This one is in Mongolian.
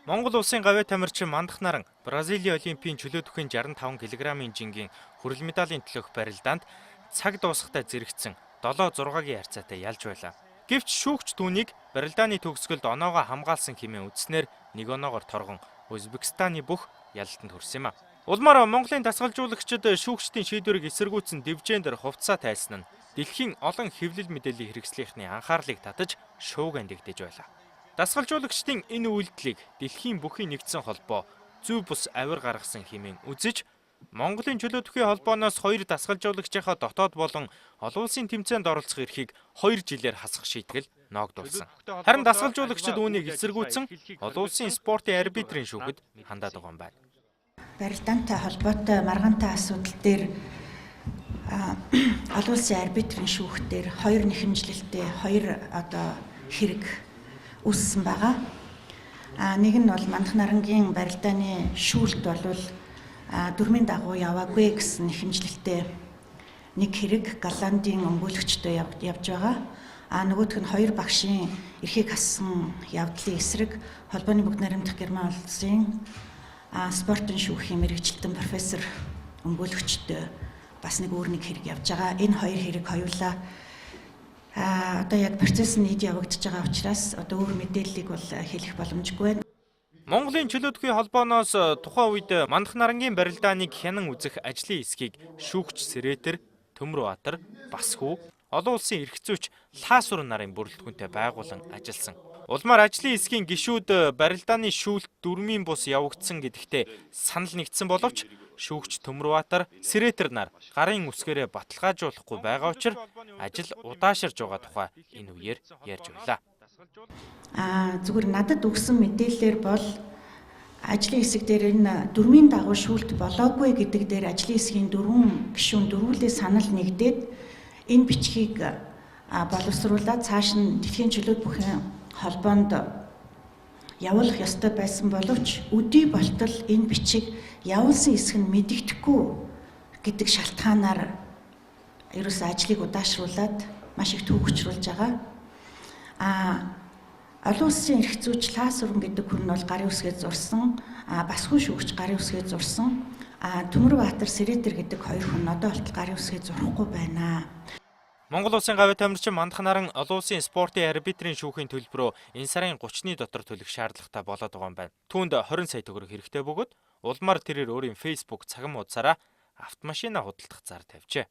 Монгол улсын гавьяа тамирчин Мандах Наран Бразилийн олимпийн чөлөө түүхийн 65 кг-ын жингийн хүрэл медалийн төлөөх барилдаанд цаг дуусахтаа зэрэгцсэн 7-6-гийн харьцаатай ялж байлаа. Гэвч шүүгч түүнийг барилдааны төгсгөлд оноогоо хамгаалсан хэмээн үзснээр нэг оноогоор торгон Узбекистаны бүх ялалтанд хүрсэн юм а. Улмаар Монголын дасгалжуулагчид шүүгчдийн шийдвэрийг эсэргүүцсэн дивжээн дээр хувцас тайлсан нь дэлхийн олон хэвлэл мэдээллийн хэрэгслийнхний анхаарлыг татаж шуугиан дэгдэж байлаа. Дасгалжуулагчдын энэ үйлдэлийг дэлхийн бүхий нэгдсэн холбоо зүй бус авир гаргасан хэмээн үзэж Монголын чөлөө түүхийн холбооноос хоёр дасгалжуулагчийнхаа дотоод болон олон улсын тэмцээнд оролцох эрхийг 2 жилээр хасах шийтгэл ноогдуулсан. Харин дасгалжуулагчид үүнийг эсэргүүцсэн олон улсын спортын арбитрийн шүүхэд хандаад байгаа юм байна. Барилдаантай холбоотой маргаантай асуудал дээр олон улсын арбитрийн шүүх дээр хоёр нэхэмжлэлтэй хоёр одоо хэрэг үүссэн байгаа. Нэг нь бол Мандах Нарангийн барилдааны шүүлт болвол дүрмийн дагуу яваагүй гэсэн нэхэмжлэлтэй нэг хэрэг Голландын өмгөөлөгчтэй явж байгаа. Нөгөөх нь хоёр багшийн эрхийг хассан явдлын эсрэг холбооны бүгд найрамдах Герман улсын спортын шүүхийн мэргэжилтэн профессор өмгөөлөгчтэй бас нэг өөр нэг хэрэг явж байгаа. Энэ хоёр хэрэг хоёулаа одоо яг процесс нь нийт явагдаж байгаа учраас одоо өөр мэдээллийг бол хэлэх боломжгүй байна. Монголын чөлөө түүхийн холбооноос тухайн үед Мандах Нарангийн барилдааныг хянан үзэх ажлын хэсгийг шүүгч Сэрэтэр, Төмөрбаатар, Басхүү, олон улсын эрх зүйч Лаасүр нарын бүрэлдэхүүнтэй байгуулан ажилласан. Улмаар ажлын хэсгийн гишүүд барилдааны шүүлт дүрмийн бус явагдсан гэдэгтээ санал нэгдсэн боловч шүүгч Төмөрбаатар, Сэрэтэр нар гарын үсгээрээ баталгаажуулахгүй байгаа учир ажил удаашарж байгаа тухай энэ үеэр ярьж байлаа. Зүгээр надад өгсөн мэдээллээр бол ажлын хэсэг дээр энэ дүрмийн дагуу шүүлт болоогүй гэдэг дээр ажлын хэсгийн дөрвөн гишүүн дөрвүүлээ санал нэгдээд энэ бичгийг боловсруулаад цааш нь дэлхийн чөлөөт бүхэн холбоонд явуулах ёстой байсан боловч өдий болтол энэ бичиг явуулсан хэсэг нь мэдэгдэхгүй гэдэг шалтгаанаар ерөөсөө ажлыг удаашруулад маш их төвөгчрүүлж байгаа. Олон улсын эрх зүйч Лаасүрэн гэдэг хүн нь бол гарын үсгээ зурсан, Басхүү шүүгч гарын үсгээ зурсан, Төмөрбаатар, Сэрэтэр гэдэг хоёр хүн одоо болтол гарын үсгээ зурахгүй байна. Монгол улсын гавьяа тамирчин Мандах Наран олон улсын спортын арбитрийн шүүхийн төлбөрөө энэ сарын 30-ны дотор төлөх шаардлагатай болоод байгаа юм байна. Түүнд 20 сая төгрөг хэрэгтэй бөгөөд улмаар тэрээр өөрийн Facebook цахим хуудасаараа автомашина худалдах зар тавьжээ.